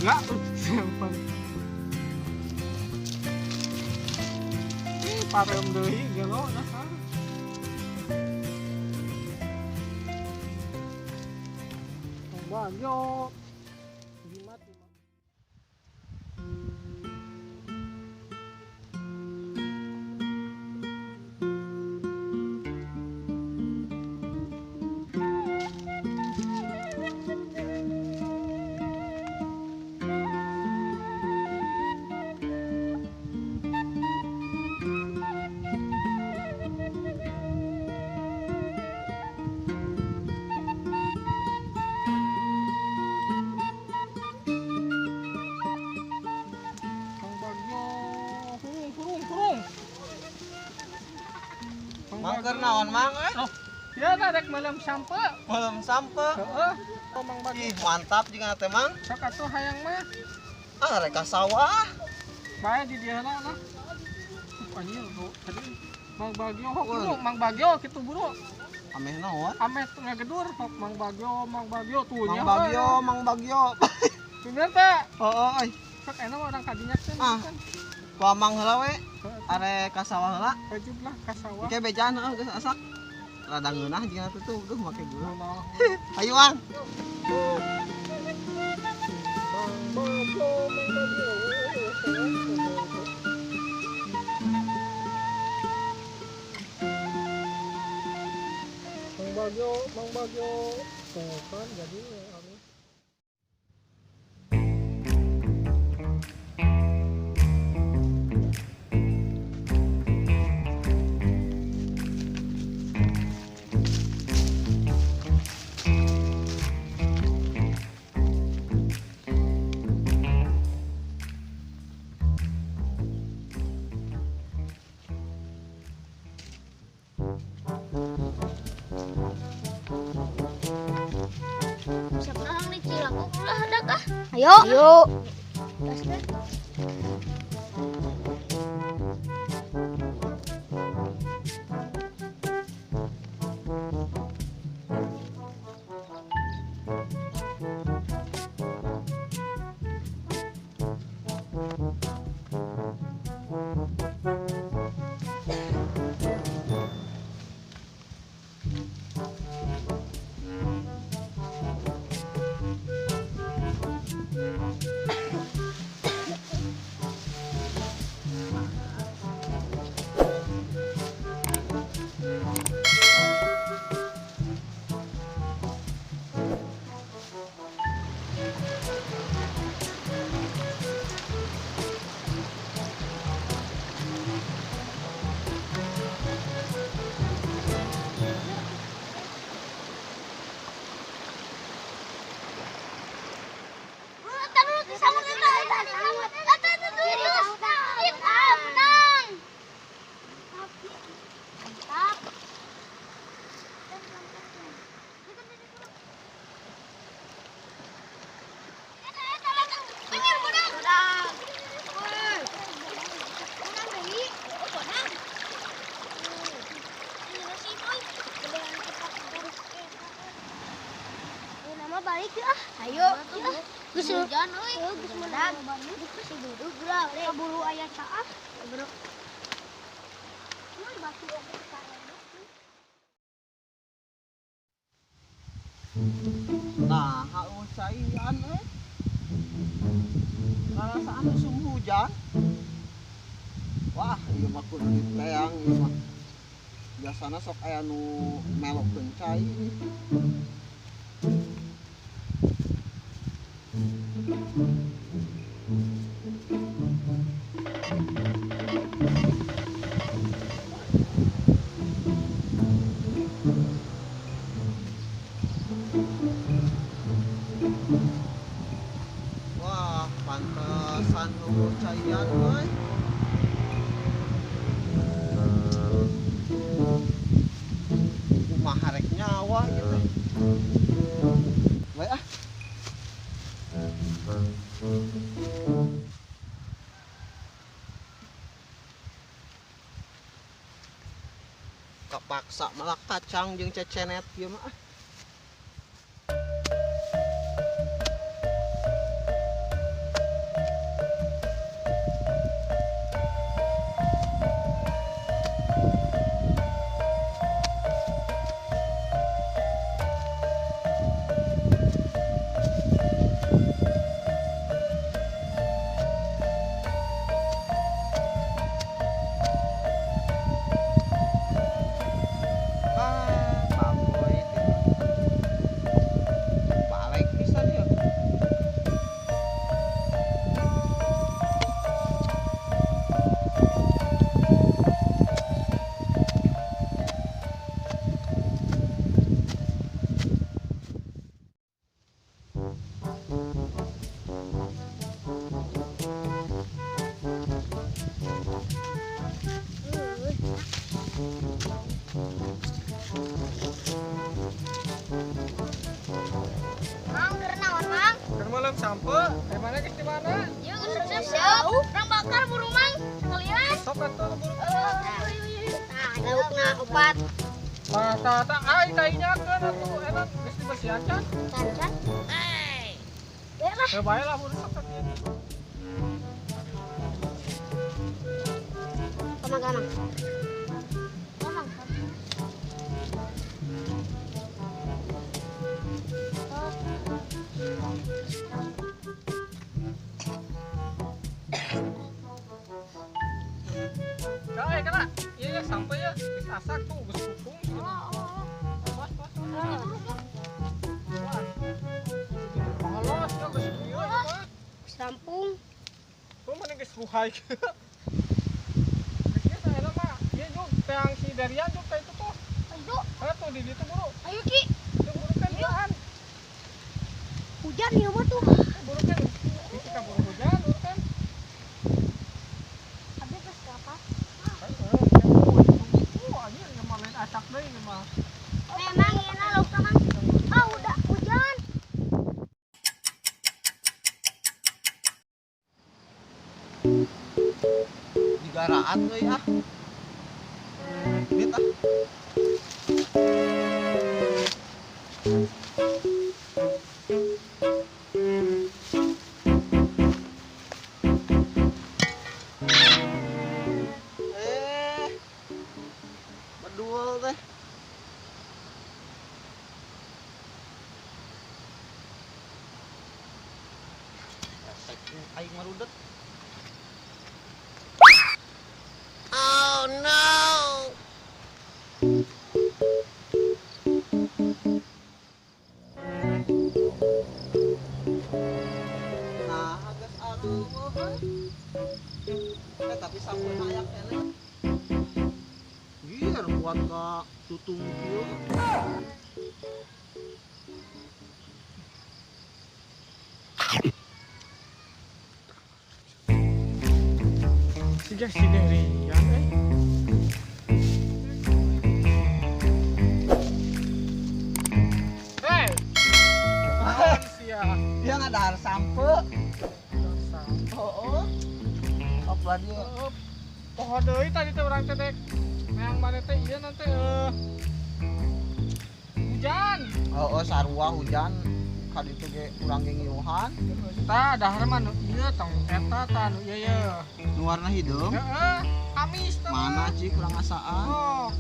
Enggak, simpen. Ih, pareum deui gelo nah. Bagyo. Jimat. Mang keur naon mang euy? Oh, ya rek malam sampe. Malam sampe. Heeh. Oh, Mang Bagyo. Ih, mantap jeung teh mang. Sok atuh hayang mah. Ah, rek ka sawah. Bae di dieu na. Anjir, tadi Mang Bagyo hok buru, Mang Bagyo kitu buru. Ameh naon? Ameh ngagedur hok Mang Bagyo, Mang Bagyo tuh nya. Mang Bagyo, Mang Bagyo. Bener teh? Heeh euy. Sok enak orang kadinya teh. Ah. Ku amang heula we. Arek ka sawah heula. Wajib lah ka sawah. Oke bejaan heeh geus asak. Rada ngeunah jeung atuh tuh duh make gula. Ayo Ang. Mang Bagyo, Mang Bagyo. Tuh kan jadi anu. Ayo. Ayo. Balik ah, ayo. Geus hujan euy. Geus menang. Geus duduk geura. Kaburu aya caah. Bro. Nah, hauh caian euy. Ngarasaan usum hujan. Wah, ieu mah kudu diteang ieu mah. Biasana sok aya nu melokkeun cai. Wah, pantesan eueuh caian euy. Kumaha rek nyawa ieu teh. Bae ah. Kepaksa malah kacang jeung cecenet ieu mah ah. sampe. Eh mana geus di mana? Yuk, geus siap. Urang bakar buru Mang sekalian. Sok atuh buru. Nah, laukna opat. Tah tah tah ai tainyakeun atuh enak geus dibersihan can. Can can. Hey. Lah. Ya bae lah buru sok atuh. Kemana? Kala, kala. Iya, sampai ya. Geus asak tuh, geus kupung. Pas, pas, pas. Alas, ya geus kieu ieu mah. Geus rampung. Tuh mana geus ruhai kieu. Geus kieu saena mah. Ieu juk teang si Darian juk teh itu tuh. Ayo. Atuh di ditu buru. Ayo Ki. Itu buru kan duaan. Hujan ieu mah tuh. Buru kan. Itu kaburu hujan, buru kan. Abi geus kapan? Acak deui ieu mah. Memang ieu na lauk Mang. Ah udah hujan. Digaraan euy ah. Dit ah. Bedul teh. Resek aing marudet. Oh no. Nah, geus aruh euy. Eh tapi sampeu aya keneh. Gier kuat ka tutung kieu. Siga si Darian eh. Hey. Naon sia? Dia ngadahar sampe. Sampe. Oh, oh. Sok lah dia. Poho deui tadi teh urang teh dek. Yang mana teh iya nanti hujan. Oh, oh sarua hujan. Kaditu ge urang ge ngiuhan. Tah dahar mah nu ieu tong eta tah nu ieu ye. Nu warna hideung. Heeh, amis tah. Mana cik kurang asaan. Oh.